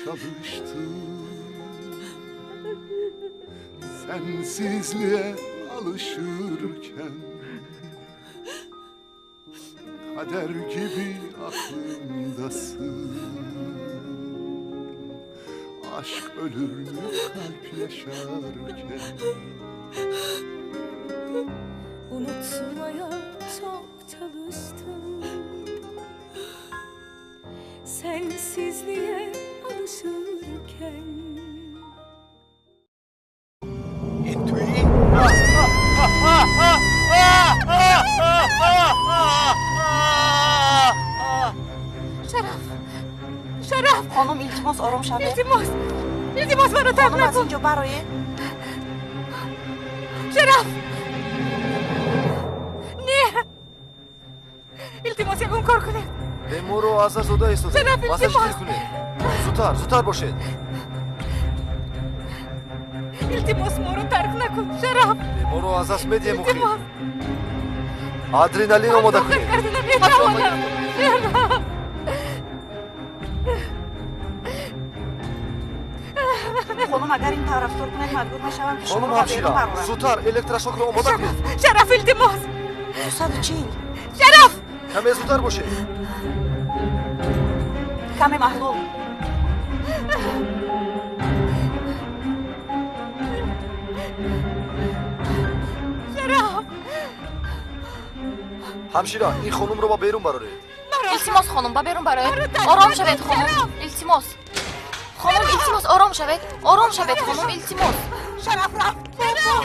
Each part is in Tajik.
Çalıştım. Sensizliğe alışırken kader gibi aklımdasın. Aşk ölür mü kalp yaşarken? Unutmaya çok çalıştım. Sensizliğe alışırken. این تویی؟ شرف، شرف. خانم илтимос, ором шавед. Илтимос, илтимос, маро тарк Хонум, аз накун. ин ҷо бароед. Шараф, не, илтимос, ягон кор кунед. Беморро аз даст дода истода. Шараф, Массаж илтимос. дил кунед. Зудтар, зудтар бошед. Илтимос, моро тарк накун, Шараф. Беморро аз даст медиҳем охир. Илтимос. Адреналин омода кунед. Карда наметавонам, Шараф. Хонум, агар ин тавр рафтор кунед, маҷбур мешавам, ки Хонум шуморо ба берун ҳамшира, барорам. зудтар электрошокро омода кунед. Шараф, илтимос. 240. Шараф. Каме зудтар бошед. Каме маҳлул. Шараф. Ҳамшира, ин хонумро ба берун бароред. Илтимос, хонум, ба берун бароед. Ором шавед, хонум, илтимос. Хонум, илтимос, ором шавед, ором шавед, хонум, илтимос. Шараф рафт.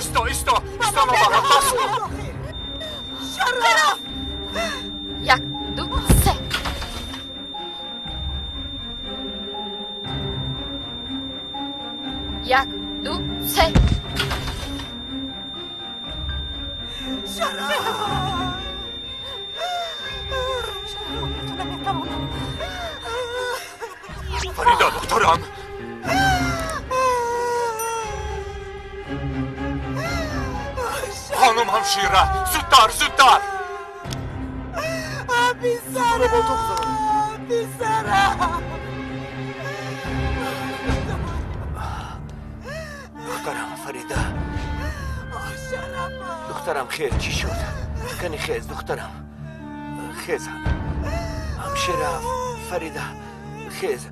Исто, исто, исто, нобаҳар, бас кун. Шараф. Як, ду, се. Як, ду, се. Шараф, шараф, наметавонам. Фарида, духтарам. Хонум ҳамшира, зудтар, зудтар. Писарам, писарам. Духтарам Фарида, духтарам, хез, чӣ шуд? Кани хез, духтарам, хез. Ҳамшира, Фарида, хез.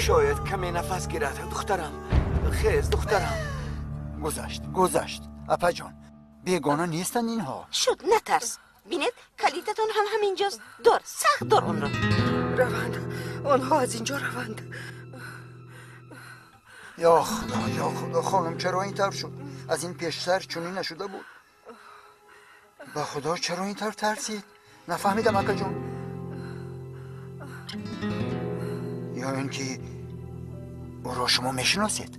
Шояд каме нафас гирад. Духтарам, хез, духтарам. Гузашт, гузашт, апаҷон. Бегона нестанд инҳо. Шуд, натарс. Бинед, калидатон ҳам ҳаминҷост. Дор, сахт дор онро. Раванд, онҳо аз инҷо раванд. Ё Худо, ё Худо, хонум чаро ин тавр шуд? Аз ин пештар чунин нашуда буд. Ба Худо, чаро ин тавр тарсид? Нафаҳмидам, акаҷон. Ё ин ки ӯро шумо мешиносед?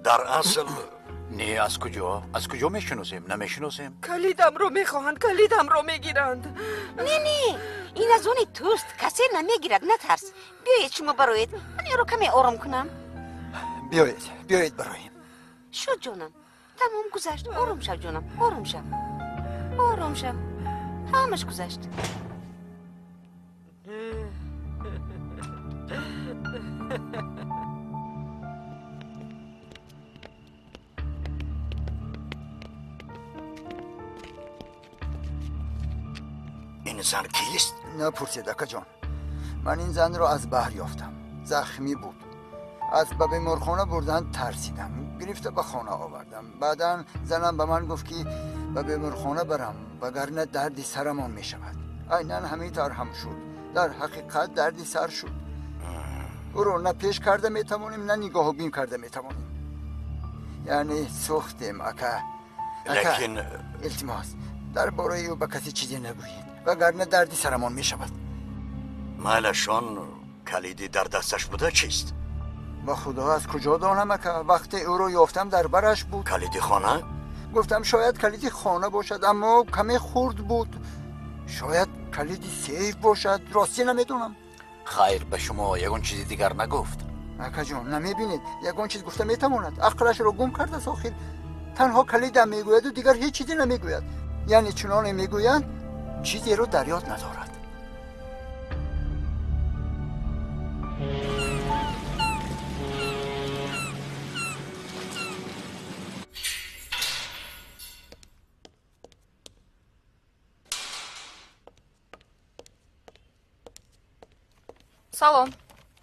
Дар асл не. Аз куҷо, аз куҷо мешиносем? Намешиносем. Калидамро мехоҳанд, калидамро мегиранд. Не, не, ин аз они туст, касе намегирад, натарс. Биёед, шумо бароед, ман ёро каме ором кунам. Биёед, биёед, бароем. Шуд, ҷонам, тамом, гузашт. Ором шав, ҷонам, ором шав, ором шав, ҳамаш гузашт. Ин зан кист? Напурсед, акаҷон. Ман ин занро аз баҳр ёфтам. Захмӣ буд. Аз ба беморхона бурдан тарсидам, гирифта ба хона овардам. Баъдан занам ба ман гуфт, ки ба беморхона барам, вагарна дарди сарамон мешавад. Айнан ҳамин тавр ҳам шуд. Дар ҳақиқат дарди сар шуд. Ӯро на пеш карда метавонем, на нигоҳубин карда метавонем. Яъне сӯхтем, ака, ака. Лекин Илтимос, дар бораи ӯ ба касе чизе нагӯед, вагарна дарди сарамон мешавад. Майлашон, калиди дар дасташ буда чист? Ба Худо, аз куҷо донам, ака? Вақте ӯро ёфтам, дар бараш буд. Калиди хона? Гуфтам, шояд калиди хона бошад, аммо каме хурд буд. Шояд калиди сейф бошад, ростӣ намедонам. Хайр, ба шумо ягон чизи дигар нагуфт? Акаҷон, намебинед, ягон чиз гуфта метавонад? Ақлашро гум кардааст охир. Танҳо калидам мегӯяду дигар ҳеҷ чизе намегӯяд. Яъне чуноне мегӯянд, чизеро дар ёд надорад. Салом.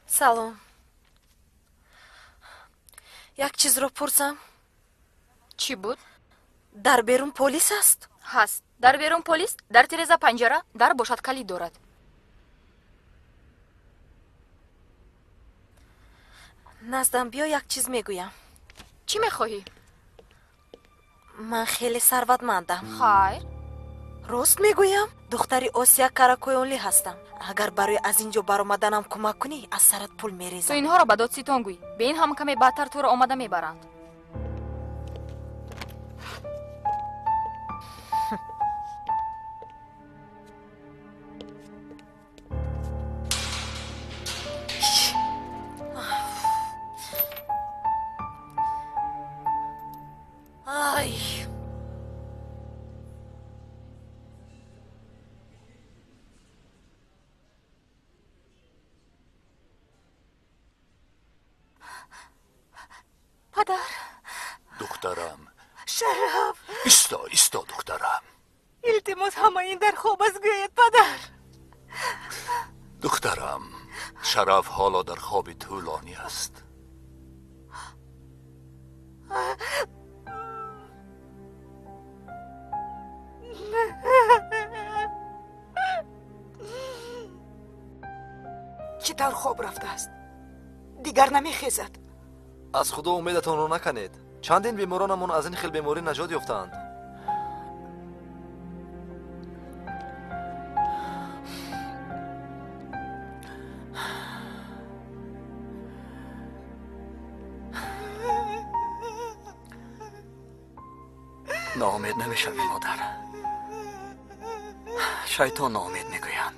Салом. Як чизро пурсам? Чӣ буд? Дар берун полис аст? Ҳаст. Дар берун полис, дар тиреза панҷара, дар бошад калид дорад. Наздам биё, як чиз мегӯям. Чӣ мехоҳӣ? Ман хеле сарватмандам. Хайр. Рост мегӯям? Духтари Осия Каракоёнлӣ ҳастам. Агар барои аз ин ҷо баромаданам кӯмак кунӣ, аз сарат пул мерезам. Ту инҳоро ба додситон гӯй. Бе ин ҳам каме баъдтар туро омада мебаранд. Ай! Падар. Духтарам. Шараф. Исто, исто, духтарам. Илтимос, ҳама ин дар хоб аст, гӯяд падар. Духтарам, Шараф ҳоло дар хоби тӯлонӣ аст. Чӣ тавр хоб рафтааст? Дигар намехезад. Аз худо умедатонро наканед. Чандин беморонамон аз ин хел беморӣ наҷот ёфтаанд. Ноумед намешавӣ, модар. Шайтон ноумед мегӯянд.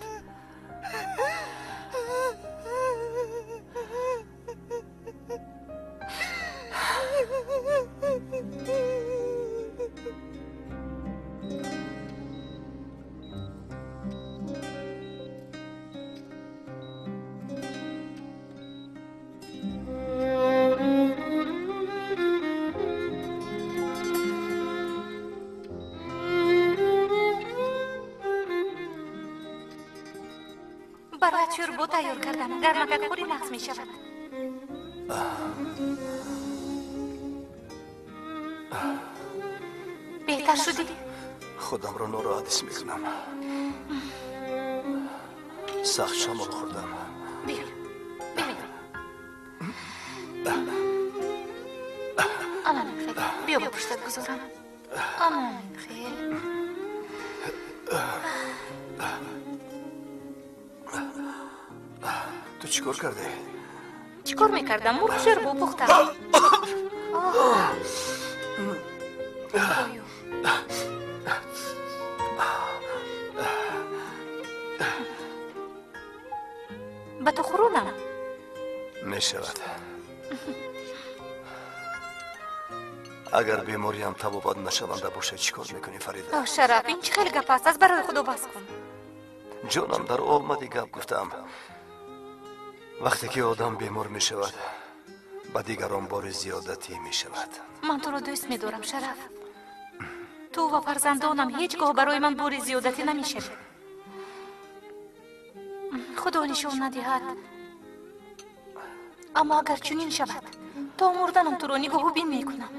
Бароят шӯрбо тайёр кардам. Гармакак хӯрӣ нағз мешавад. Беҳтар шудӣ? Худамро нороҳат ҳис мекунам. Сахт шамол хӯрдам. Биё, биё. Аманам хел. Биё ба пуштат гузорам. Аманам хел. Ту чӣ кор кардӣ? Чӣ кор мекардам? Мурғ шӯрбо пухтам. Худоё. Ба ту хӯронам? Мешавад. Агар бемориам табобат нашаванда бошад, чӣ кор мекунӣ, Фарида? Оҳ, Шараф, ин чӣ хел гап аст? Аз барои худо бас кун. Ҷонам, дар омади гап гуфтам. Вақте ки одам бемор мешавад, ба дигарон бори зиёдатӣ мешавад. Ман туро дӯст медорам, Шараф. Ту ва фарзандонам ҳеҷ гоҳ барои ман бори зиёдатӣ намешавед. Худо нишон надиҳад. Аммо агар чунин шавад, то мурданам туро нигоҳубин мекунам.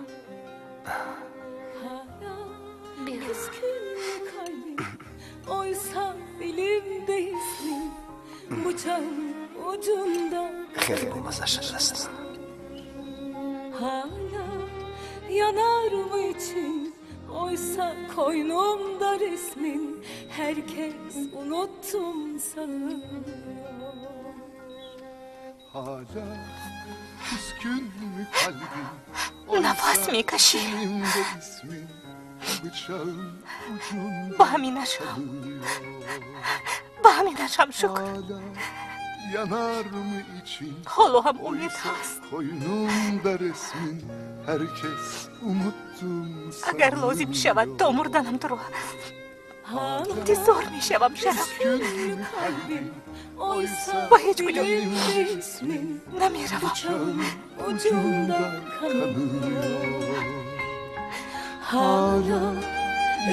Хеле бомазза шудааст. Hala yanar mı için? Oysa koynumda resmin, herkes unuttum sanıyor. Hala küskün mü kalbin? Нафас мекашӣ. Dilimde ismin, bıçağın ucunda Ба ҳаминашам, ба ҳаминашам шукр. Hala yanar mı için? Ҳоло ҳам умед Oysa ҳаст. koynumda resmin, herkes unuttum Агар лозим шавад, то мурданам туро Интизор мешавам, Шараф. Ба ҳеҷ куҷо намеравам. Hala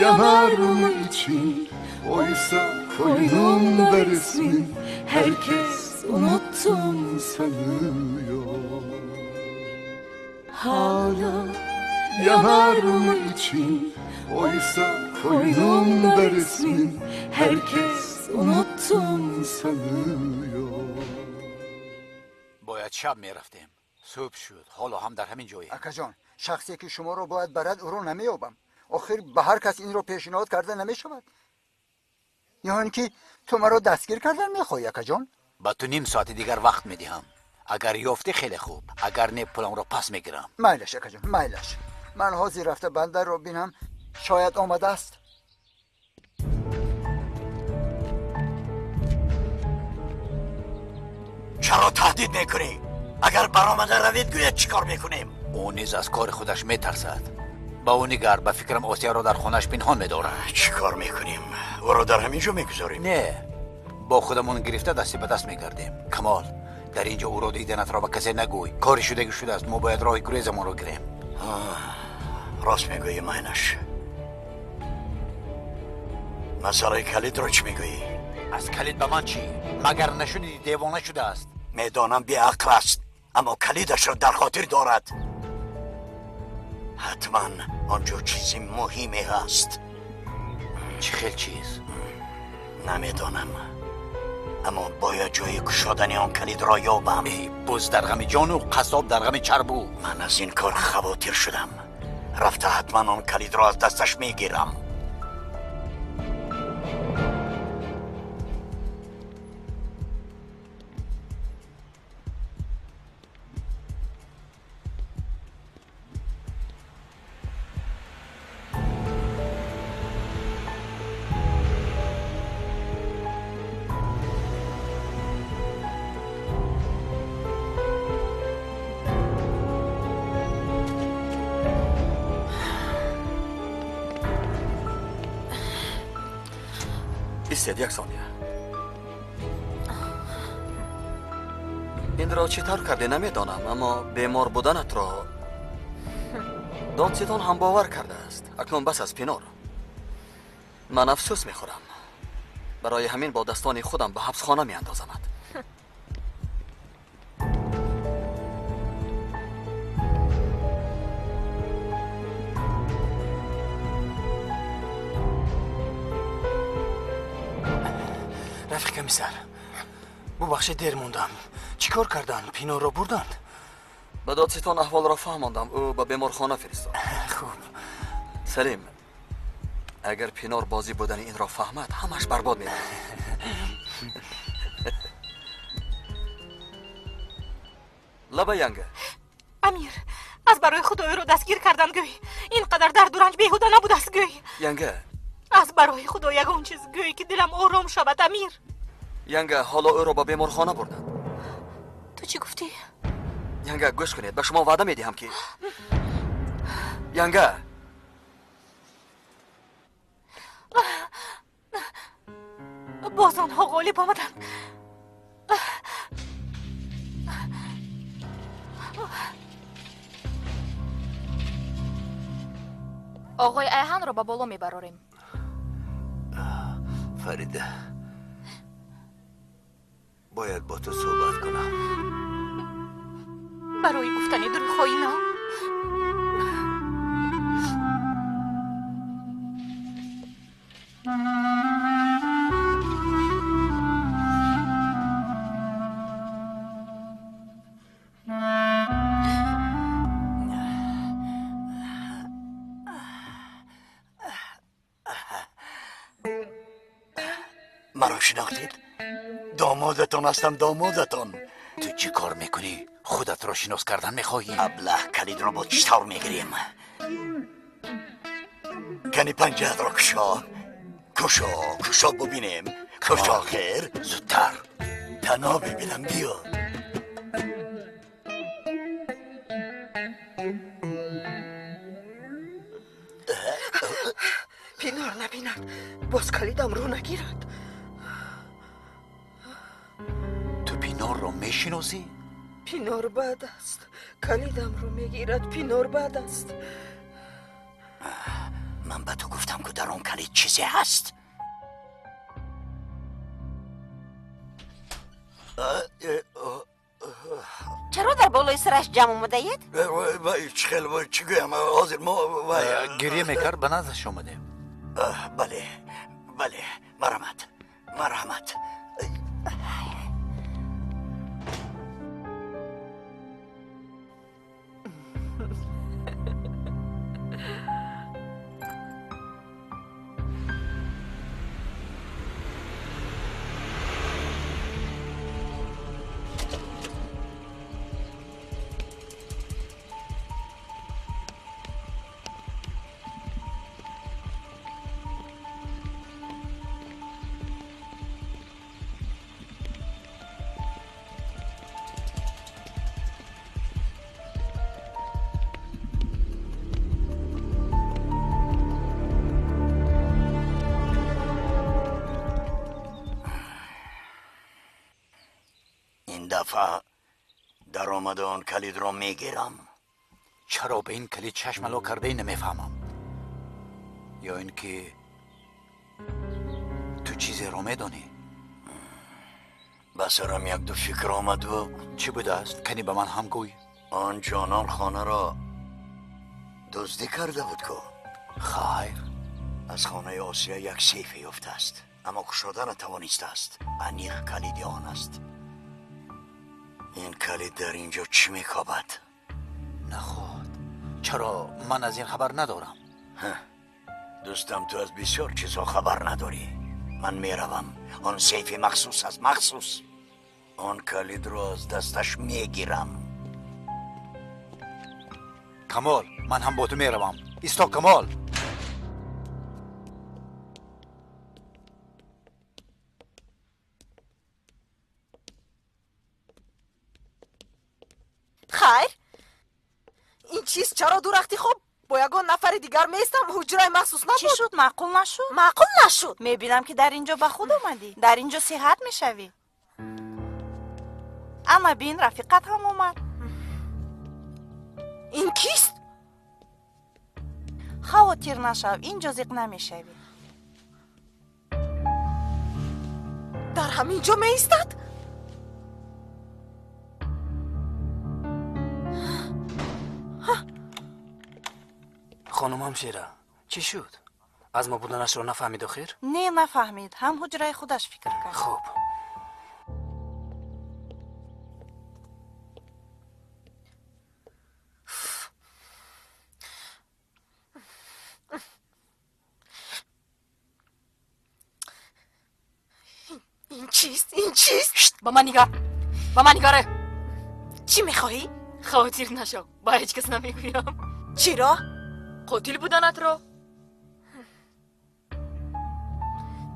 yanar mı için? Oysa koynumda resmin. Herkes unuttum sanıyor. Hala yanar mı için? Oysa koynumda resmin. Herkes unuttum sanıyor. Бояд шаб мерафтем. Субҳ шуд, ҳоло ҳам дар ҳамин ҷое. Акаҷон, шахсе ки шуморо бояд барад, ӯро намеёбам. Охир ба ҳар кас инро пешниҳод карда намешавад. Ё ин ки ту маро дастгир кардан мехоҳӣ, акаҷон? Ба ту ним соати дигар вақт медиҳам. Агар ёфтӣ, хеле хуб, агар не, пуламро пас мегирам. Майлаш, акаҷон, майлаш. Ман ҳозир рафта бандарро бинам, шояд омадааст. Чаро таҳдид мекунӣ? Агар баромада равед, гӯяд чӣ кор мекунем? Ӯ низ аз кори худаш метарсад. Ба ӯ нигар, ба фикрам Осияро дар хонааш пинҳон медорад. Чӣ кор мекунем? Ӯро дар ҳамин ҷо мегузорем? Не, бо худамон гирифта дасти ба даст мегардем. Камол, дар ин ҷо ӯро диданатро ба касе нагӯй. Кори шудагӣ шудааст, мо бояд роҳи гурезамонро гирем. Рост мегӯӣ, майнаш. Масъалаи калидро чӣ мегӯӣ? Аз калид ба ман чӣ? Магар нашуниди девона шудааст? Медонам беақл аст, аммо калидашро дар хотир дорад. Ҳатман он ҷо чизи муҳиме ҳаст. Чӣ хел чиз? Намедонам, аммо бояд ҷои кушодани он калидро ёбам. Эй, буз дар ғами ҷону қассоб дар ғами чарбу. Ман аз ин кор хавотир шудам. Рафта ҳатман он калидро аз дасташ мегирам. Истед як сония. Инро чӣ тавр кардӣ намедонам, аммо бемор буданатро додситон ҳам бовар кардааст. Акнун бас аз Пинор. Ман афсӯс мехӯрам. Барои ҳамин бо дастони худам ба ҳабсхона меандозамад. Рафиқ комиссар, бубахшед, дер мондам. Чӣ кор карданд? Пинорро бурданд? Ба додситон аҳволро фаҳмондам. Ӯ ба беморхона фиристод. Хуб. Салим, агар Пинор бозӣ будани инро фаҳмад, ҳамаш барбод меравад. Лаба янга. Амир, аз барои худо ӯро дастгир кардан гӯй. Ин қадар дарду ранҷ беҳуда набудааст гӯй. Янга. Аз барои худо ягон чиз гӯй, ки дилам ором шавад, Амир. Янга, ҳоло ӯро ба беморхона бурданд. Ту чӣ гуфтӣ? Янга, гӯш кунед, ба шумо ваъда медиҳам ки. Янга. Боз онҳо ғолиб омаданд. Оғои Айҳанро ба боло мебарорем. Фарида, бояд бо ту суҳбат кунам. Барои гуфтани дурӯғҳои нав. Маро шинохтед? Домодатон ҳастам, домодатон. Ту чӣ кор мекунӣ? Худатро шинос кардан мехоҳӣ? Аблаҳ, калидро бо чӣ тавр мегирем? Кани панҷаатро кушо. Кушо, кушо бубинем. Кушо, хер. Зудтар. Тано бибинам, биё. Пинор набинад, Боз калидамро нагирад. Ту Пинорро мешиносӣ? Пинор бад аст. Калидамро мегирад. Пинор бад аст. Ман ба ту гуфтам, ки дар он калид чизе ҳаст. Чаро дар болои сараш ҷамъ омадаед? Чӣ хел, чӣ гӯям, ҳозир мо гирья мекард, ба наздаш омадем. Бале, бале, марҳамат, марҳамат. Дафъа даромада он калидро мегирам. Чаро ба ин калид чашм ало кардаи намефаҳмам. Ё ин ки ту чизеро медонӣ? Ба сарам якду фикр омаду. Чӣ будааст? Кани ба ман ҳам гӯй. Он ҷонон хонаро дуздӣ карда буд ку? Хайр. Аз хонаи Осия як сейфе ёфтааст, аммо кушода натавонистааст. Аниқ калиди он аст. Ин калид дар ин ҷо чӣ мекобад? Наход, чаро ман аз ин хабар надорам? Дӯстам, ту аз бисёр чизҳо хабар надорӣ. Ман меравам. Он сейфи махсус аст, махсус. Он калидро аз дасташ мегирам. Камол, ман ҳам бо ту меравам. Исто, Камол. Хайр, ин чиз чаро ду рахти хоб бо ягон нафари дигар меистам? Ҳуҷраи махсус набуд. Чӣ шуд? Маъқул нашуд? Маъқул нашуд. Мебинам, ки дар ин ҷо ба худ омадӣ. Дар ин ҷо сиҳат мешавӣ. Ана бин, рафиқат ҳам омад. Ин кист? Хавотир нашав, ин ҷо зиқ намешавӣ. Дар ҳамин ҷо меистад? Хонум ҳамшира, чӣ шуд? Аз мо буданашро нафаҳмид охир? Не, нафаҳмид. Ҳам ҳуҷраи худаш фикр кард. Хуб. Ин чист? Ин чист? Ба ман нигар, ба ман нигаре. Чӣ мехоҳӣ? Хавотир нашав, ба ҳеҷ кас намегӯям. Чиро? Қотил буданатро.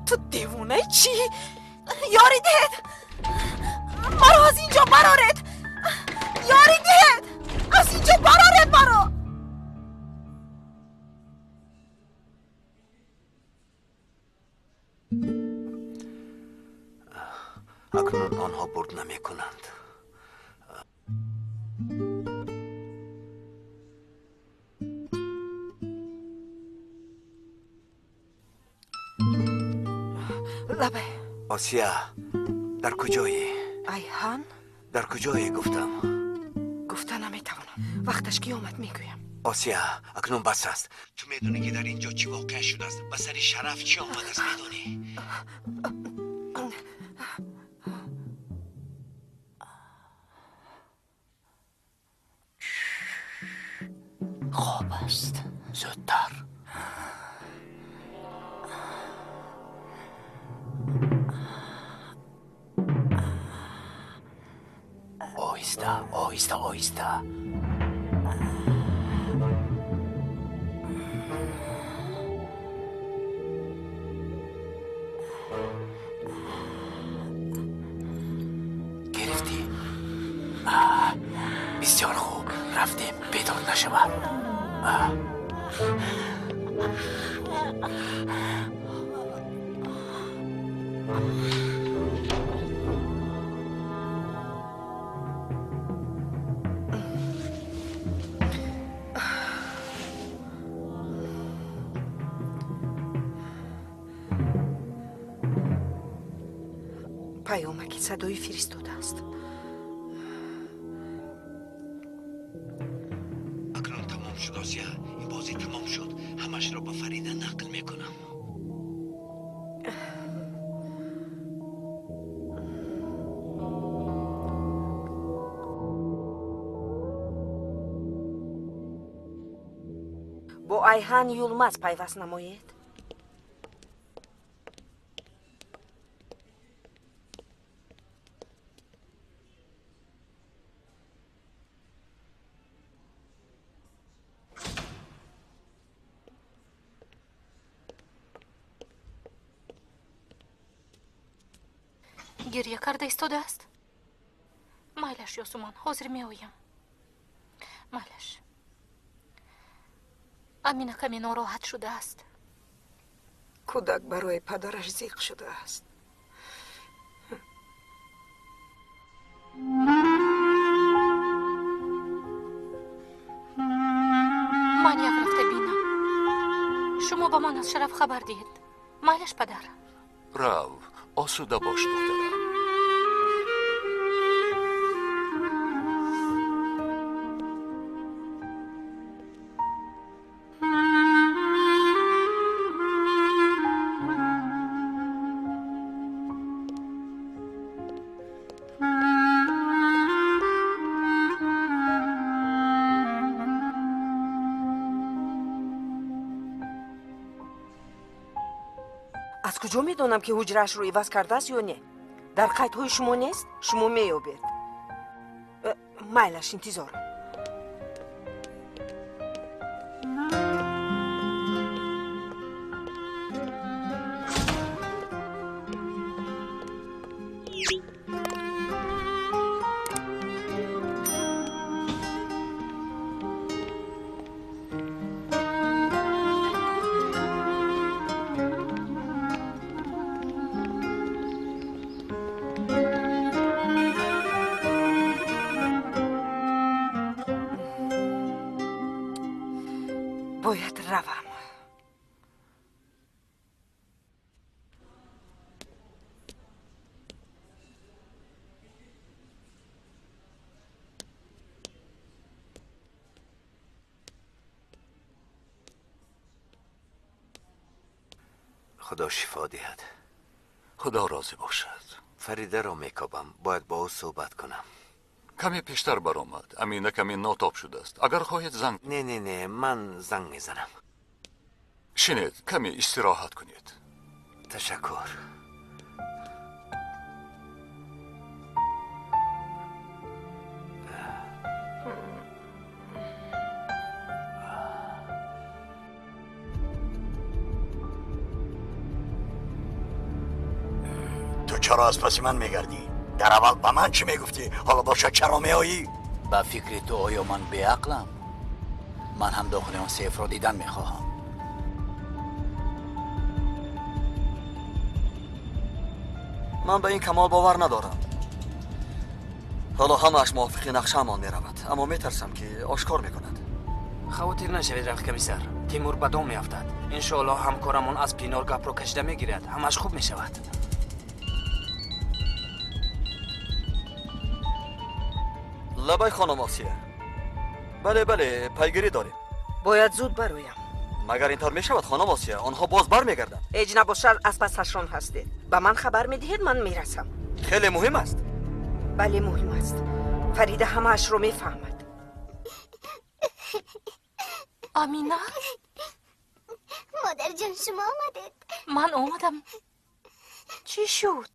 Ту девонаи чӣ? Ёрӣ диҳед! Маро аз ин ҷо бароред! Ёрӣ диҳед! Аз ин ҷо бароред маро! Акнун онҳо бурд намекунанд. Лабе. Осия, дар куҷое? Айҳан? Дар куҷое гуфтам? Гуфта наметавонам. Вақташ ки омад мегӯям. Осия, акнун бас аст. Ту медонӣ, ки дар ин ҷо чӣ воқеа шудааст? Ба сари Шараф чӣ омадааст, медонӣ? Хоб аст. Зудтар. Оҳиста, оҳиста, оҳиста. Гирифтӣ? Бисёр хуб. Рафтем, бедор нашавад. Паёмаки садоӣ фиристодааст. Акнун тамом шуд, Осия. Ин бозӣ тамом шуд. Ҳамашро ба Фарида нақл мекунам. Бо Айҳан Юлмаз пайваст намоед. Гирья карда истодааст. Майлаш, Ёсумон, ҳозир меоям. Майлаш. Амина каме нороҳат шудааст. Кӯдак барои падараш зиқ шудааст. Ман як рафта бинам. Шумо ба ман аз Шараф хабар диҳед. Майлаш, падар. Рав, осуда бош, духтарам. Аз куҷо медонам, ки ҳуҷраашро иваз кардааст ё не? Дар қайдҳои шумо нест, шумо меёбед. Майлаш, интизорам. Бояд равам. Худо шифо диҳад. Худо розӣ бошад. Фаридаро мекобам, бояд бо ӯ суҳбат кунам. Каме пештар баромад. Амина каме нотоб шудааст. Агар хоҳед занг. Не, не, не, ман занг мезанам. Шинед, каме истироҳат кунед. Ташаккур. Ту чаро аз паси ман мегардӣ? Дар аввал ба ман чӣ мегуфтӣ? Ҳоло бошад чаро меоӣ? Ба фикри ту оё ман беақлам? Ман ҳам дохили он сейфро дидан мехоҳам. Ман ба ин Камол бовар надорам. Ҳоло ҳамааш мувофиқи нақшаамон меравад, аммо метарсам, ки ошкор мекунад. Хавотир нашавед, рафиқ комиссар. Тимур ба дом меафтад. Иншоаллоҳ ҳамкорамон аз Пинор гапро кашида мегирад. Ҳамааш хуб мешавад. Лабай, хонум Осия. Бале, бале, пайгирӣ дорем. Бояд зуд бароям. Магар ин тавр мешавад, хонум Осия? Онҳо боз бармегарданд. Ҳеҷ набошад, аз пасашон ҳастед. Ба ман хабар медиҳед, ман мерасам. Хеле муҳим аст. Бале, муҳим аст. Фарида ҳамаашро мефаҳмад. Амина? Модарҷон, шумо омадед? Ман омадам. Чӣ шуд?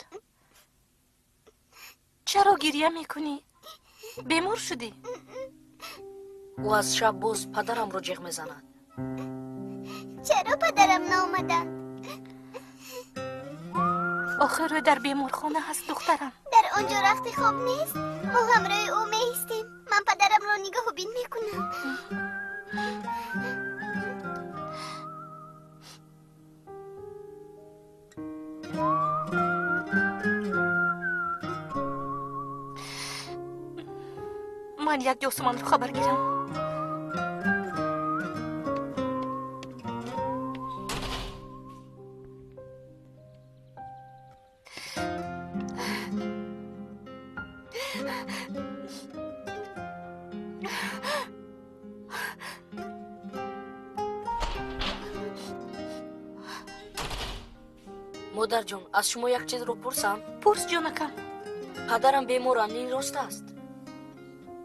Чаро гирья мекунӣ? Бемор шудӣ? Ӯ аз шаб боз падарамро ҷеғ мезанад. Чаро падарам наомаданд? Охир ӯ дар беморхона ҳаст, духтарам. Дар он ҷо рахти хоб нест. Мо ҳамроҳи ӯ меистем. Ман падарамро нигоҳубин мекунам. Ман як Ёсуманро хабар гирам. Модарҷон, аз шумо як чизро пурсам? Пурс, ҷонакам. Падарам беморанд, ин рост аст?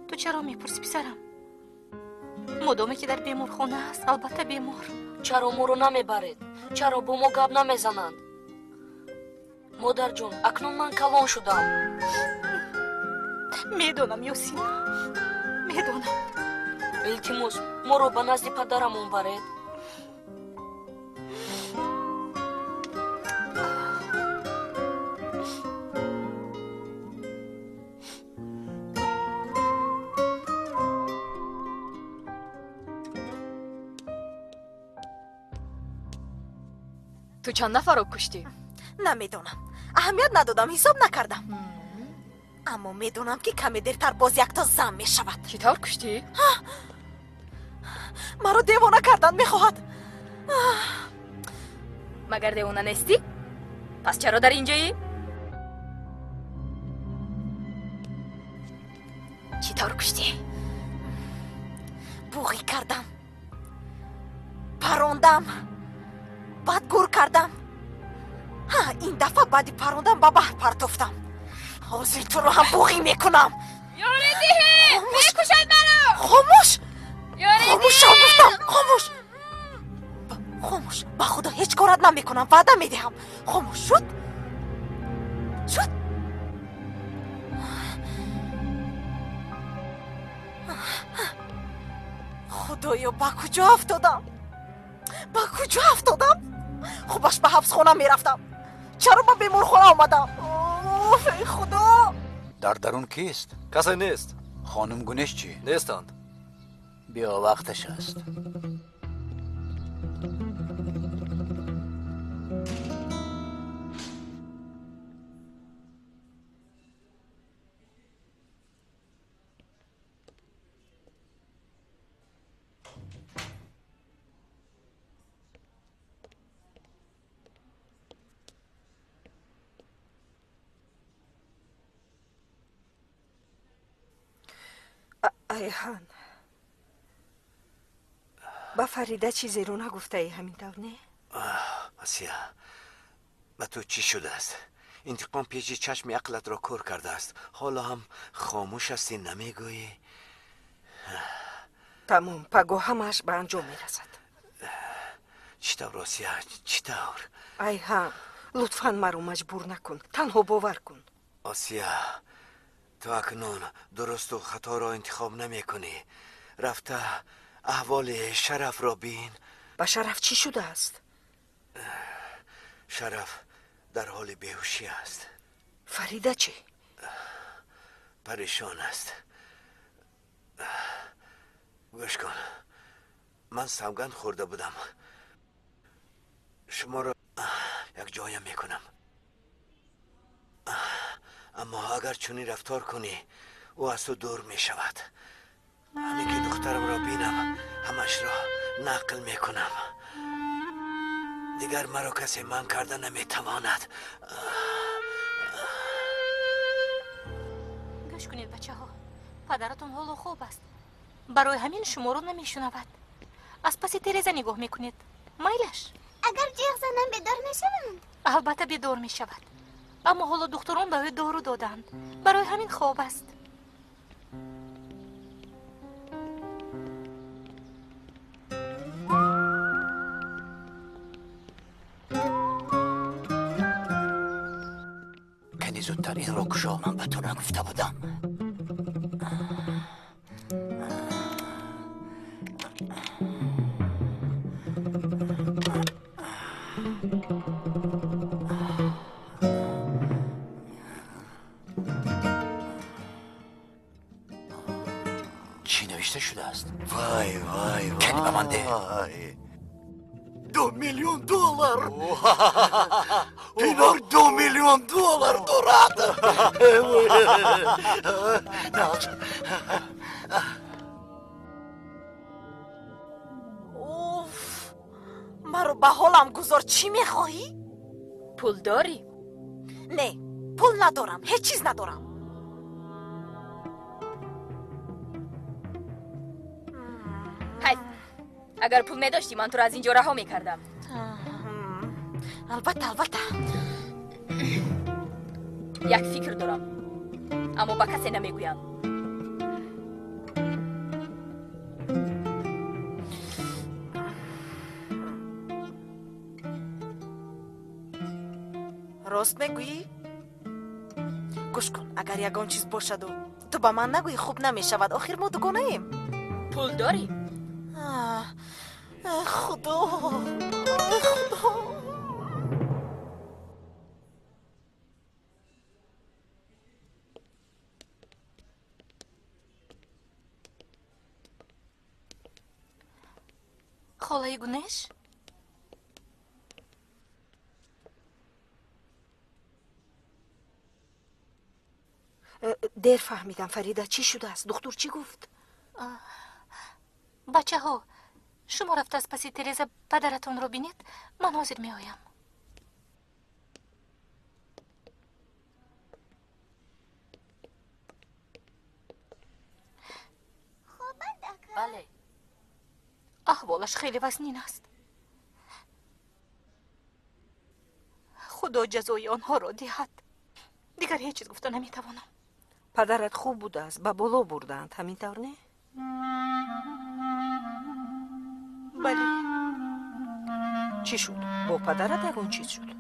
Ту чаро мепурсӣ, писарам? Модоме ки дар беморхона аст, албатта бемор. Чаро моро намебаред? Чаро бо мо гап намезананд? Модарҷон, акнун ман калон шудам. Медонам, Ёсин, медонам. Илтимос, моро ба назди падарамон баред. Ту чанд нафарро куштӣ? Намедонам, аҳамият надодам, ҳисоб накардам. Аммо медонам, ки каме дертар боз якто зан мешавад. Чӣ тавр куштӣ? Маро девона кардан мехоҳад. Магар девона нестӣ? Пас чаро дар инҷоӣ? Чӣ тавр куштӣ? Буғӣ кардам, парондам, баъд гур кардам. Ин дафъа баъди парондан ба баҳр партофтам. Ҳозир туро ҳам буғӣ мекунам. Ёрӣ диҳед! Мекушад маро! Хомӯш! Хомӯшам гуфтам, хомӯш! Хомӯш, ба худо ҳеҷ корат намекунам, ваъда медиҳам. Хомӯш шуд? Шуд? Худоё, ба куҷо афтодам? Ба куҷо афтодам? Хубаш ба ҳабсхона мерафтам. Чаро ба беморхона омадам? Оф, эй худо! Дар дарун кист? Касе нест. Хонум Гунеш чӣ? Нестанд. Биё, вақташ аст. Айҳан, ба Фарида чизеро нагуфтаи, ҳамин тавр не? Асия, ба ту чӣ шудааст? Интиқом пеши чашми ақлатро кор кардааст. Ҳоло ҳам хомӯш ҳастӣ, намегӯӣ? Тамом, пагоҳ ҳамааш ба анҷом мерасад. Чӣ тавр, Осия, чӣ тавр? Айҳан, лутфан маро маҷбур накун, танҳо бовар кун. Осия, ту акнун дурусту хаторо интихоб намекунӣ. Рафта аҳволи Шарафро бин. Ба Шараф чӣ шудааст? Шараф дар ҳоли беҳушӣ аст. Фарида чӣ? Парешон аст. Гӯш кун, ман савганд хӯрда будам, шуморо якҷоя мекунам. Аммо агар чунин рафтор кунӣ, ӯ аз ту дур мешавад. Ҳамин ки духтарамро бинам, ҳамашро нақл мекунам. Дигар маро касе манъ карда наметавонад. Гӯш кунед, бачаҳо, падаратон ҳоло хоб аст. Барои ҳамин шуморо намешунавад. Аз паси тереза нигоҳ мекунед. Майлаш? Агар ҷиғ занам бедор мешаванд? Албатта бедор мешавад. Аммо ҳоло духтурон ба ӯ дору доданд. Барои ҳамин хоб аст. Кани зудтар инро кушо. Ман ба ту нагуфта будам. Чӣ навишта шудааст? Вай, вай, вай! Кани ба ман деҳ. 2 миллион доллар! Пинор 2 миллион доллар дорад! Уф, маро ба ҳолам гузор. Чӣ мехоҳӣ? Пул дорӣ? Не, пул надорам, ҳеҷ чиз надорам. Ҳайф, агар пул медоштӣ, ман туро аз ин ҷо раҳо мекардам. Албатта, албатта. Як фикр дорам, аммо ба касе намегӯям. Рост мегӯӣ? Гӯш кун, агар ягон чиз бошаду ту ба ман нагӯӣ, хуб намешавад. Охир мо дугонаем. Пул дорӣ? Худо, худо. Холаи Гунеш? Дер фаҳмидам, Фарида, чӣ шудааст? Духтур чӣ гуфт? Бачаҳо, шумо рафта аз паси тереза падаратонро бинед, ман ҳозир меоям. Бале. Аҳволаш хеле вазнин аст. Худо ҷазои онҳоро диҳад. Дигар ҳеҷ чиз гуфта наметавонам. Падарат хуб будааст, ба боло бурдаанд, ҳамин тавр не? Бале. Чӣ шуд? Бо падарат ягон чиз шуд?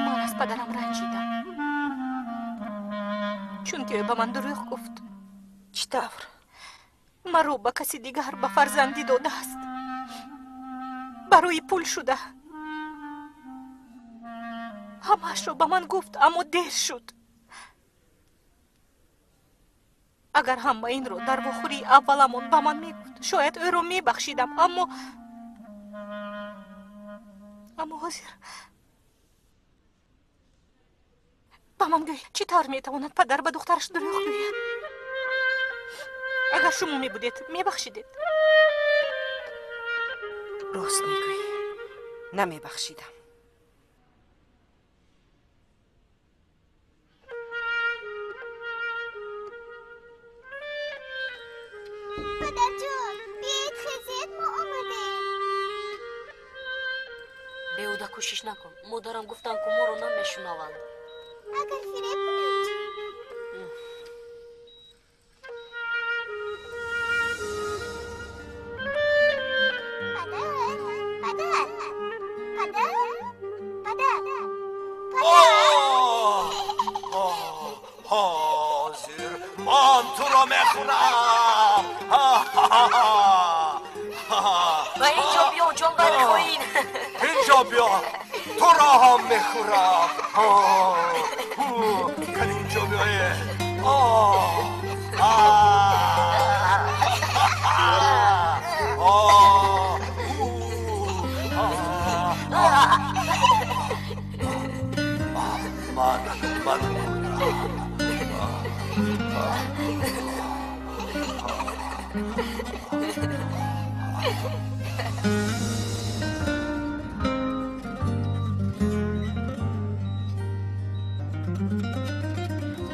Ман аз падарам ранҷидам, чунки ӯ ба ман дурӯғ гуфт. Чӣ тавр? Маро ба каси дигар ба фарзандӣ додааст. Барои пул шуда. Ҳамаашро ба ман гуфт, аммо дер шуд. Агар ҳама инро дар вохӯрии авваламон ба ман мегуфт, шояд ӯро мебахшидам, аммо ҳозир ба ман гӯй, чӣ тавр метавонад падар ба духтараш дурӯғ гӯяд? Агар шумо мебудед, мебахшидед? Рост мегӯӣ, намебахшидам. Падарҷон, биёед хезед, мо омадем. Беҳуда кӯшиш накун. Модарам гуфтанд, ку моро намешунаванд. Агар фиреб кунанд чӣ? Падар, падар, падар, падар, падар. Ҳозир ман туро мехӯрам. Ба ин ҷо биё, ҷонвари хоин. Инҷо биё, туро ҳам мехӯрам. Кан инҷо биёе. Ман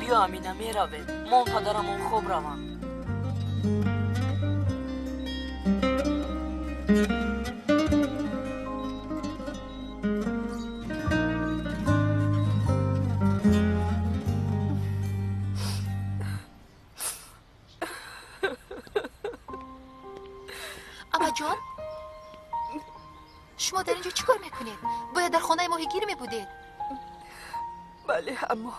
Биё, Амина, меравем. Мо падарамон хоб раванд. Амаҷон, шумо дар ин ҷо чӣ кор мекунед? Бояд дар хонаи моҳигир мебудед. Бале, аммо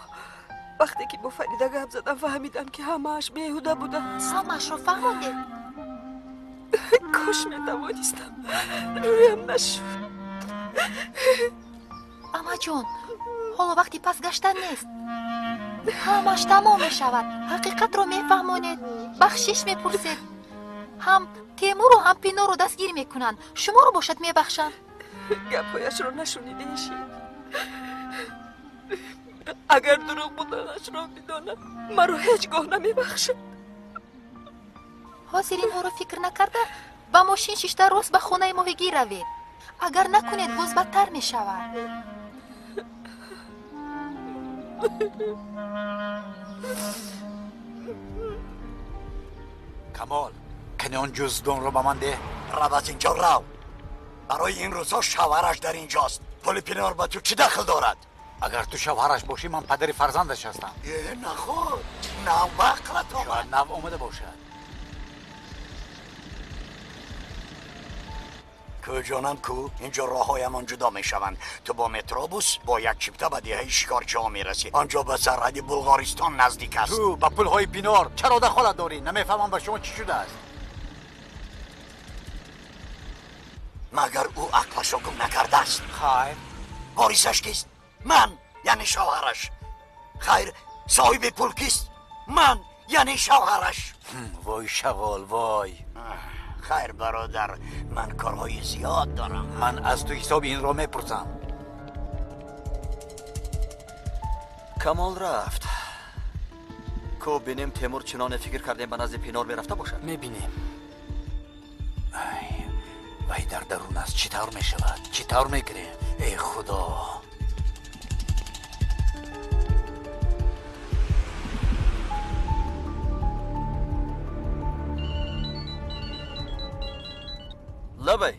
вақте ки бо Фарида гап задам, фаҳмидам, ки ҳамааш беҳуда будааст. Ҳамаашро фаҳмондед? Кош метавонистам, рӯям нашуд. Амаҷон, ҳоло вақти пас гаштан нест. Ҳамаш тамом мешавад. Ҳақиқатро мефаҳмонед, бахшиш мепурсед. Ҳам Темуру ҳам Пиноро дастгир мекунанд, шуморо бошад мебахшанд. Гапҳояшро нашунидеши? Агар дурӯғ буданашро бидонад, маро ҳеҷ гоҳ намебахшад. Ҳозир инҳоро фикр накарда, ба мошин шишта рост ба хонаи моҳигир равед. Агар накунед, боз бадтар мешавад. Камол, кани он ҷуздонро ба ман деҳ. Рав аз инҷо, рав. Барои ин рӯзҳо шавҳараш дар инҷост. Пули Пинор ба ту чӣ дахл дорад? Агар ту шавҳараш бошӣ, ман падари фарзандаш ҳастам. Э, наход, нав ба ақлат омад. Шояд нав омада бошад. Ку ҷонам, ку, инҷо роҳҳоямон ҷудо мешаванд. Ту бо метробус бо як чипта ба деҳаи шикорчиҳо мерасӣ. Он ҷо ба сарҳади Булғористон наздик аст. Ту ба пулҳои Пинор чаро дахолат дорӣ? Намефаҳмам ба шумо чӣ шудааст. Магар ӯ ақлашро гум накардааст? Хайр. Ворисаш кист? Ман, яъне шавҳараш. Хайр, соҳиби пул кист? Ман, яъне шавҳараш. Вой шағол, вой. Хайр, бародар, ман корҳои зиёд дорам. Ман аз ту ҳисоби инро мепурсам. Камол рафт. Ку бинем, Темур чуноне фикр кардем ба назди Пинор мерафта бошад. Мебинем. Вай дар дарун аст. Чӣ тавр мешавад? Чӣ тавр мекунем? Эй худо! Лабай.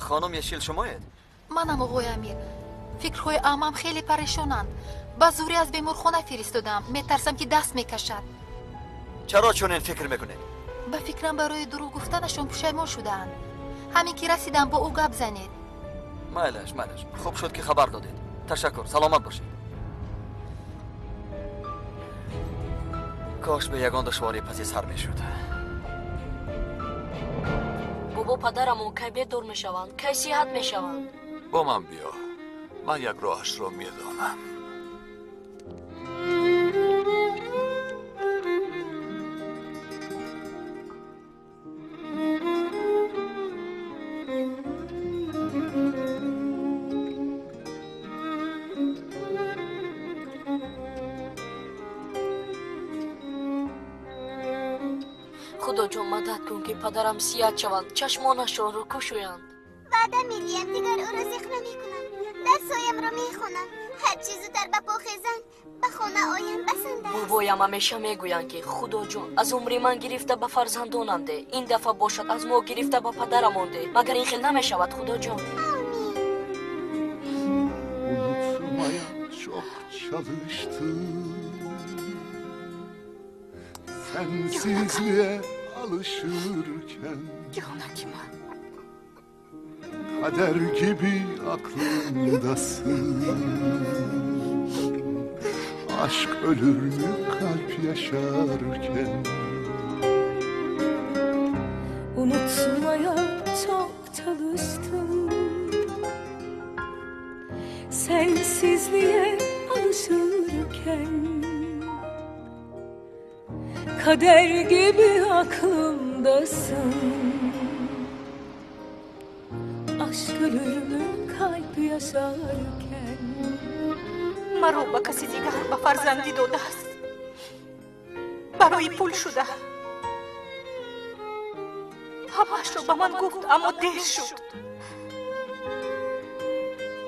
Хонум Ешил, шумоед? Манам, оғои Амир. Фикрҳои амам хеле парешонанд. Ба зурӣ аз беморхона фиристодам. Метарсам, ки даст мекашад. Чаро чунин фикр мекунед? Ба фикрам, барои дурӯғ гуфтанашон пушаймон шудаанд. Ҳамин ки расидам, бо ӯ гап занед. Майлаш, майлаш. Хуб шуд, ки хабар додед. Ташаккур, саломат бошед. Кош бе ягон душворӣ паси сар мешуд. Бобо, падарамон кай бедор мешаванд, кай сиҳат мешаванд? Бо ман биё, ман як роҳашро медонам. Худоҷон, мадад кун, ки падарам сиҳат шаванд, чашмонашонро кушоянд. Ваъда медиҳам, дигар ӯро зиқ намекунам. Дарсҳоямро мехонам. Ҳарчи зудтар ба по хезанд, ба хона оям, басанда аст. Бобоям ҳамеша мегӯянд, ки худоҷон, аз умри ман гирифта ба фарзандонам де, ин дафъа бошад аз мо гирифта ба падарамон де. Магар ин хел намешавад, худоҷон? Unutmaya çok çalıştım. Sensizliğe alışırken kader gibi aklımdasın. Aşk ölür mü kalp yaşarken? Unutmaya çok çalıştım. Sensizliğe alışırken kader gibi aklımdasın. Aşk ölür mü kalp yaşarken? Маро ба каси дигар ба фарзандӣ додааст. Барои пул шуда. Ҳамаашро ба ман гуфт, аммо дер шуд.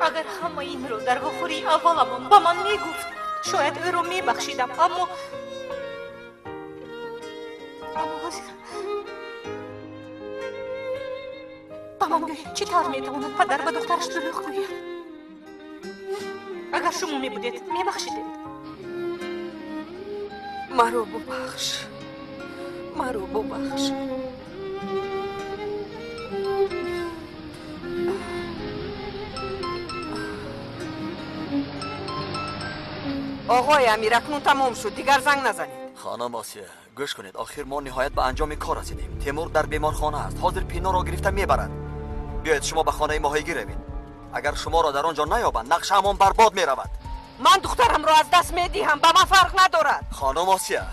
Агар ҳамаи инро дар вохӯрии авваламон ба ман мегуфт, шояд ӯро мебахшидам, аммо ҳозир ба ман гӯед, чӣ тавр метавонад падар ба духтараш дурӯғ гӯяд? Агар шумо мебудед, мебахшидед? Маро бубахш, маро бубахш. Оғои Амир, акнун тамом шуд, дигар занг назанед. Хонум Осия, гӯш кунед, охир мо ниҳоят ба анҷоми кор расидем. Темур дар беморхона аст, ҳозир Пинорро гирифта мебарад. Биёед, шумо ба хонаи моҳигир равед. Агар шуморо дар он ҷо наёбанд, нақшаамон барбод меравад. Ман духтарамро аз даст медиҳам, ба ман фарқ надорад. Хонум Осия,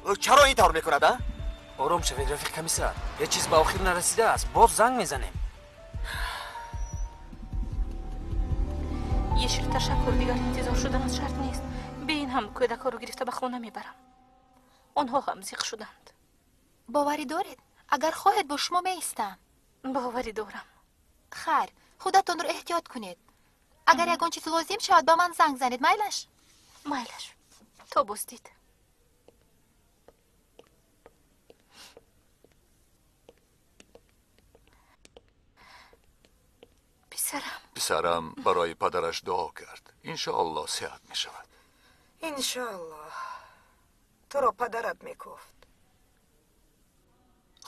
ӯ чаро ин тавр мекунад, а? Ором шавед, рафиқ комиссар. Ҳеҷ чиз ба охир нарасидааст. Боз занг мезанем. Ташаккур, дигар интизор шудан аз шарт нест. Бе ин ҳам кӯдакҳоро гирифта ба хона мебарам. Онҳо ҳам зиқ шуданд. Боварӣ доред? Агар хоҳед, бо шумо меистам. Боварӣ дорам. Хайр, худатонро эҳтиёт кунед. Агар ягон чиз лозим шавад, ба ман занг занед, майлаш? Майлаш. То боздид. Писарам. Писарам барои падараш дуо кард. Иншоаллоҳ сиҳат мешавад. Иншоаллоҳ. Туро падарат мекуфт.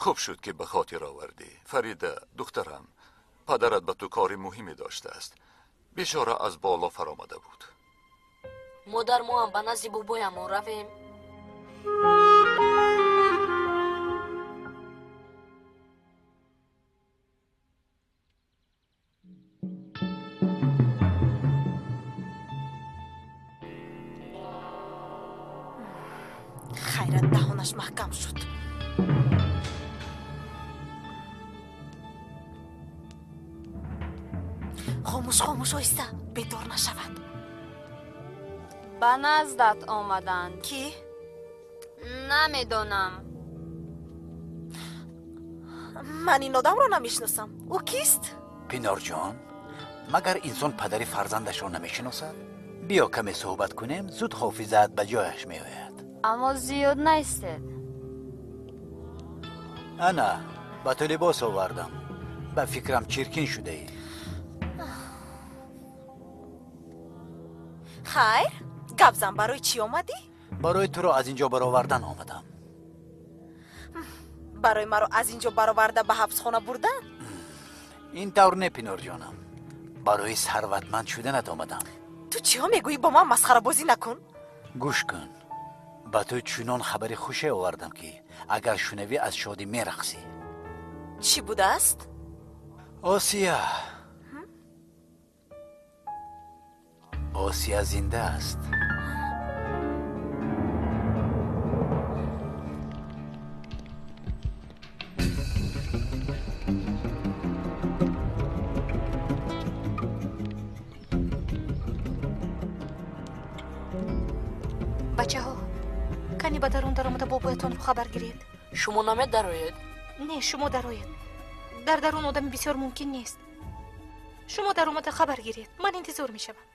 Хуб шуд, ки ба хотир овардӣ. Фарида, духтарам, падарат ба ту кори муҳиме доштааст. Бечора аз боло фаромада буд. Модар, мо ҳам ба назди бобоямон равем. Хайрат, даҳонаш маҳкам шуд. Хомӯш, хомӯш, оҳиста, бедор нашавад. Ба наздат омаданд. Кӣ? Намедонам. Ман ин одамро намешиносам. Ӯ кист? Пинорҷон, магар инсон падари фарзандашро намешиносад? Биё каме суҳбат кунем, зуд ҳофизаат ба ҷояш меояд. Аммо зиёд наистед. Ана, ба ту либос овардам. Ба фикрам чиркин шудаӣ. Хайр, гап зан, барои чӣ омадӣ? Барои туро аз ин ҷо баровардан омадам. Барои маро аз ин ҷо бароварда ба ҳабсхона бурдан? Ин тавр не, Пинорҷонам. Барои сарватманд шуданат омадам. Ту чиҳо мегӯӣ? Бо ман масхарабозӣ накун. Гӯш кун, ба ту чунон хабари хуше овардам, ки агар шунавӣ аз шодӣ мерақсӣ. Чӣ будааст? Осия. Осия зинда аст. Бачаҳо, кани ба дарун даромада бобоятонро хабар гиред. Шумо намедароед? Не, шумо дароед. Дар дарун одами бисёр мумкин нест. Шумо даромада хабар гиред. Ман интизор мешавам.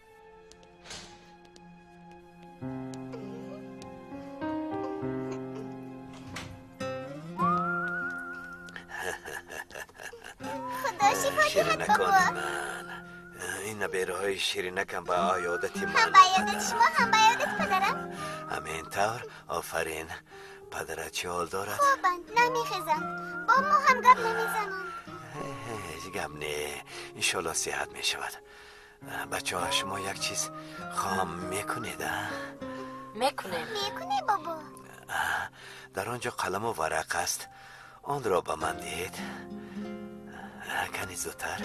Худо шифо диҳад, бобо. Ширинакони ман, ин набераҳои ширинакам ба оёдати ман. Ҳам ба оёдати шумо, ҳам ба оёдати падарам. Ҳамин тавр, офарин. Падарат чӣ ҳол дорад? Хобанд, намехезанд, бо мо ҳам гап намезананд. Ҳеҷ гап не, иншоаллоҳ сиҳат мешавад. Бачаҳо, шумо як чиз хом мекунед, а? Мекунем. Мекунем, бобо. Дар он ҷо қаламу варақ аст, онро ба ман диҳед. Кани зудтар.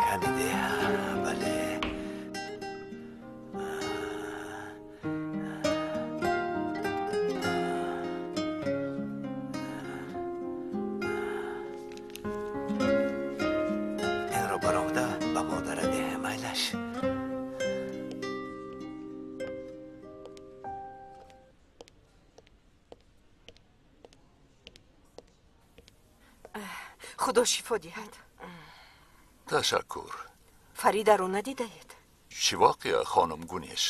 Кани деҳ, бале. Инро баромада ба модара деҳ, майлаш. Худо шифо диҳад. Ташаккур. Фаридаро надидаед? Чӣ воқеа, хонум Гунеш?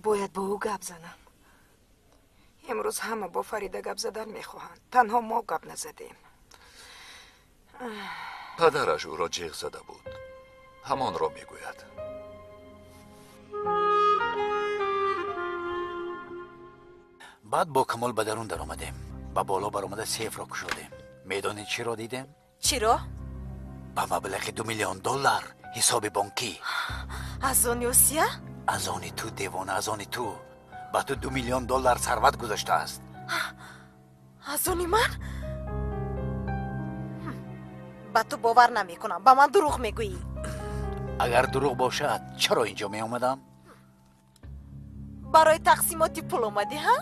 Бояд бо ӯ гап занам. Имрӯз ҳама бо Фарида гап задан мехоҳанд. Танҳо мо гап назадем. Падараш ӯро ҷеғ зада буд. Ҳамонро мегӯяд. Баъд бо Камол ба дарун даромадем. Ба боло баромада сейфро кушодем. Медонед, чиро дидем? Чиро? Ба маблағи 2 миллион доллар ҳисоби бонкӣ. Аз они Осия? Аз они ту, девона, аз они ту. Ба ту 2 миллион доллар сарват гузоштааст. Аз они ман? Ба ту бовар намекунам. Ба ман дурӯғ мегӯӣ. Агар дурӯғ бошад, чаро инҷо меомадам? Барои тақсимоти пул омадӣ, ҳа?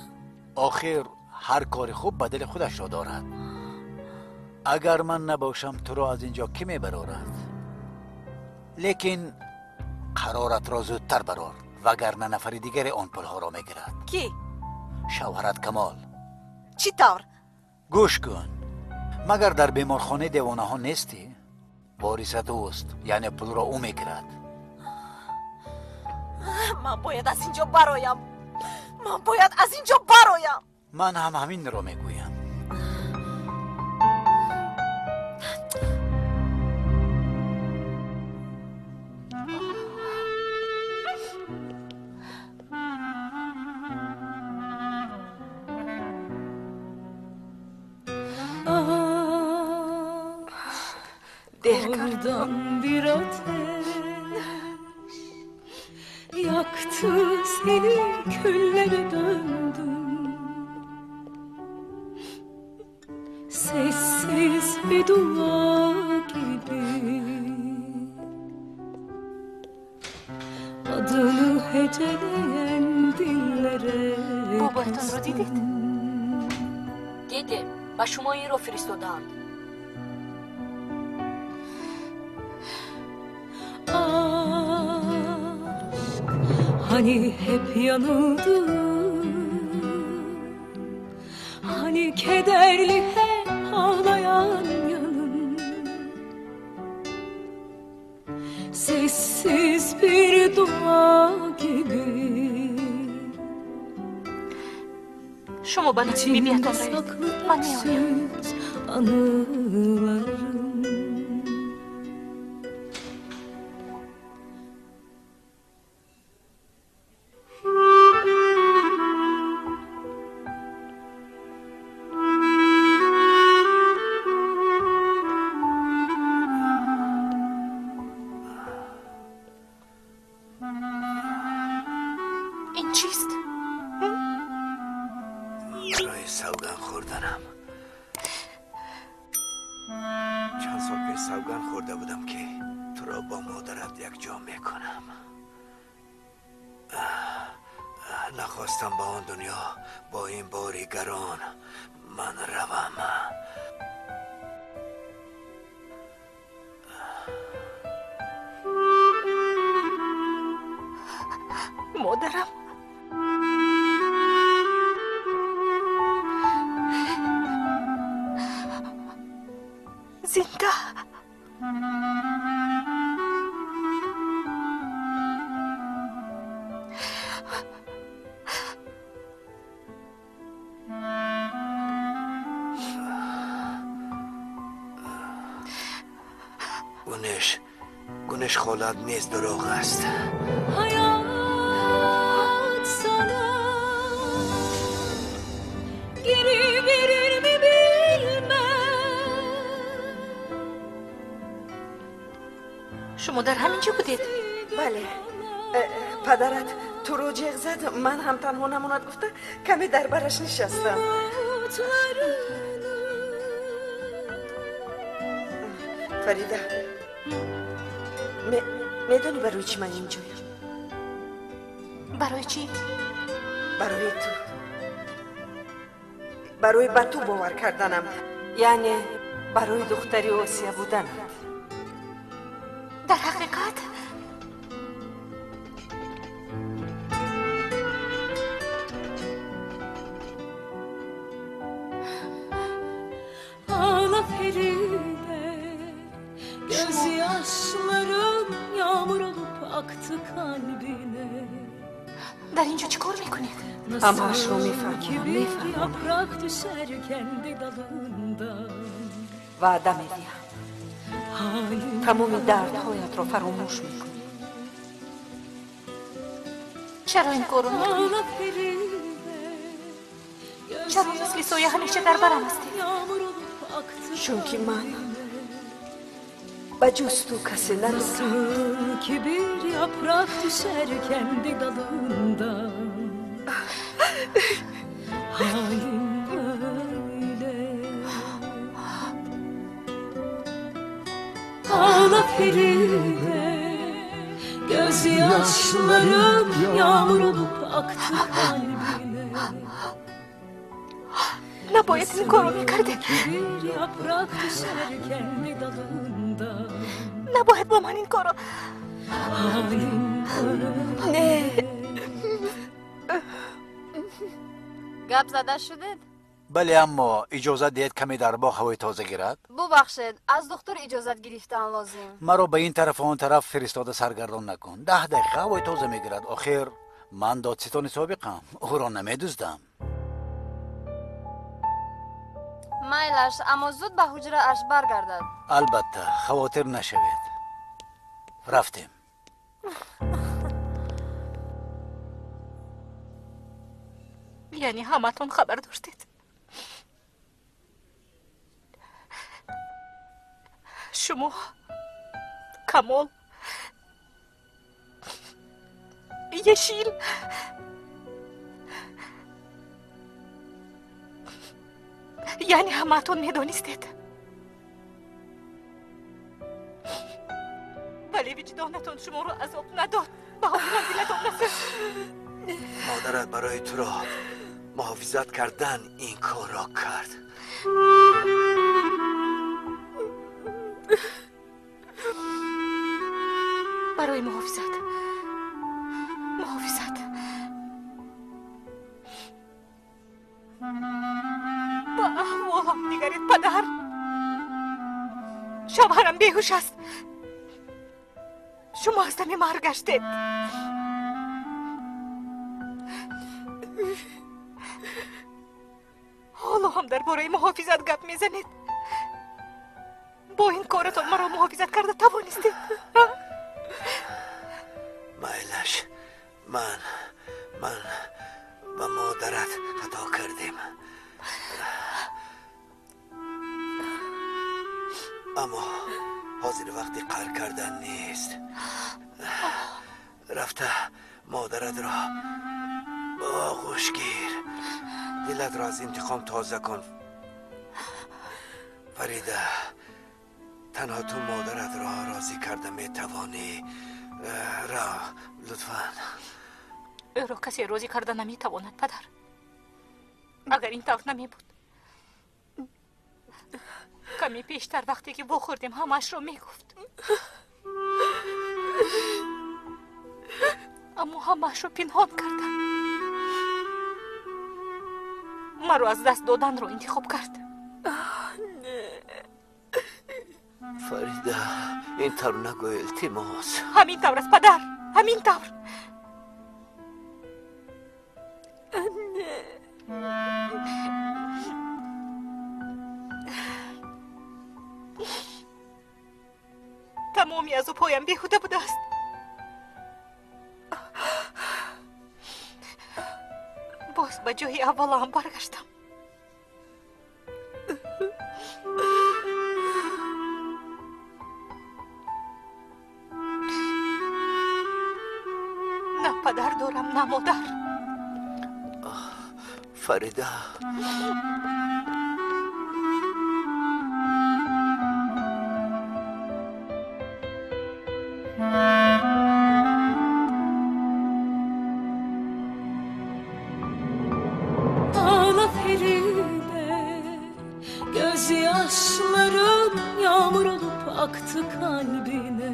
Охир ҳар кори хуб ба дили худашро дорад. Агар ман набошам, туро аз инҷо кӣ мебарорад? Лекин қароратро зудтар барор, вагарна нафари дигаре он пулҳоро мегирад. Кӣ? Шавҳарат Камол. Чӣ тавр? Гӯш кун, магар дар беморхонаи девонаҳо нестӣ? Ворисат ӯст, яъне пулро ӯ мегирад. Ман бояд аз ин ҷо бароям. Ман бояд аз ин ҷо бароям. Ман ҳам ҳаминро мегӯям. Oradan bir ateş yaktı seni, küllere döndüm. Sessiz bir dua gibi adını heceleyen dillere. Бобоятонро дидед? Дидем, ба шумо инро фиристодаанд. Aşk hani hep yanıldı, hani kederli hep ağlayan yanın, sessiz bir dua gibi. Шумо ба назди бибиятон равед, ман меоям. Anılarım. Ин чист? Барои савганд хӯрданам. Чанд сол пеш савганд хӯрда будам, ки туро бо модарат якҷо мекунам. Нахостам ба он дунё бо ин бори гарон ман равам. Модарам. Зинда. Гунеш холат нест, дурӯғ аст. Hayat sana geri verir mi bilmem. Шумо дар ҳамин ҷо будед? Бале, падарат туро ҷеғ зад, ман ҳам танҳо намонад гуфта каме дар бараш нишастам. Фарида, медонӣ барои чӣ ман инҷоям? Барои чӣ? Барои ту, барои ба ту бовар карданам, яъне барои духтари Осия буданат. Дар ҳақиқат Ağla Feride, gözyaşların yağmur olup aktı kalbine. Дар ин ҷо чӣ кор мекунед? Ҳамаашро мефаҳмам, Ki bir мефаҳмам. yaprak düşer kendi dalından. Ваъда медиҳам, Halim тамоми дардҳоятро фаромӯш мекунӣ. Чаро ин корро мекунед? Ağla Feride, Чаро мисли соя ҳамеша дар барам ҳастед? yağmur olup aktı Чунки ман ба ҷуз ту касе надорам. Nasıl ki bir yaprak düşer kendi dalından. Halim öyle. Ağla Feride, gözyaşlarım yağmur olup aktı kalbine. Набояд ин корро мекардед. Набояд бо ман ин корро. Не. Гап зада шудед? Бале, аммо иҷозат диҳед каме дар боғ ҳавои тоза гирад. Бубахшед, аз духтур иҷозат гирифтан лозим. Маро ба ин тарафу он тараф фиристода саргардон накун. 10 дақиқа ҳавои тоза мегирад. Охир ман додситони собиқам, ӯро намедуздам. Майлаш, аммо зуд ба ҳуҷрааш баргардад. Албатта, хавотир нашавед. Рафтем. Яъне ҳаматон хабар доштед? Шумо, Камол, Ешил, яъне ҳамаатон медонистед, вале виҷдонатон шуморо азоб надод, ба ҳоли дилатон насӯхт. Модарат барои туро муҳофизат кардан ин корро кард. Барои муҳофизат, муҳофизат. Ба аҳволам нигаред, падар. Шавҳарам беҳуш аст. Шумо аз дами марг гаштед. Ҳоло ҳам дар бораи муҳофизат гап мезанед. Бо ин коратон маро муҳофизат карда тавонистед. Майлаш, ман ба модарат хато кардем. Аммо ҳозир вақти қаҳр кардан нест. Рафта модаратро ба оғӯш гир. Дилатро аз интиқом тоза кун. Фарида, танҳо ту модаратро розӣ карда метавонӣ. Рав, лутфан. Ӯро касе розӣ карда наметавонад, падар. Агар ин тавр намебуд, каме пештар вақте ки вохӯрдем ҳамаашро мегуфт. Аммо ҳамаашро пинҳон карда, маро аз даст доданро интихоб кард. Фарида, ин тавр нагӯ, илтимос. Ҳамин тавр аст, падар, ҳамин тавр. Тамоми азобҳоям беҳуда будааст. Боз ба ҷои аввалам баргаштам. На падар дорам, на модар. Фарида, Ağla Feride, gözyaşların yağmur olup aktı kalbine.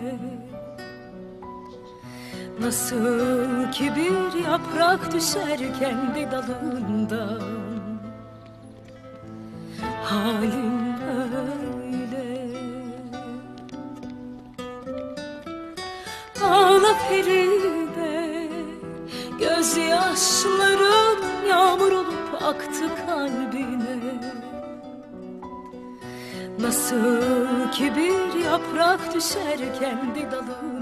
Nasıl ki bir yaprak düşer kendi dalından, halim öyle. Ağla Feride, gözyaşların yağmur olup aktı kalbine. Nasıl ki bir yaprak düşer kendi dalından.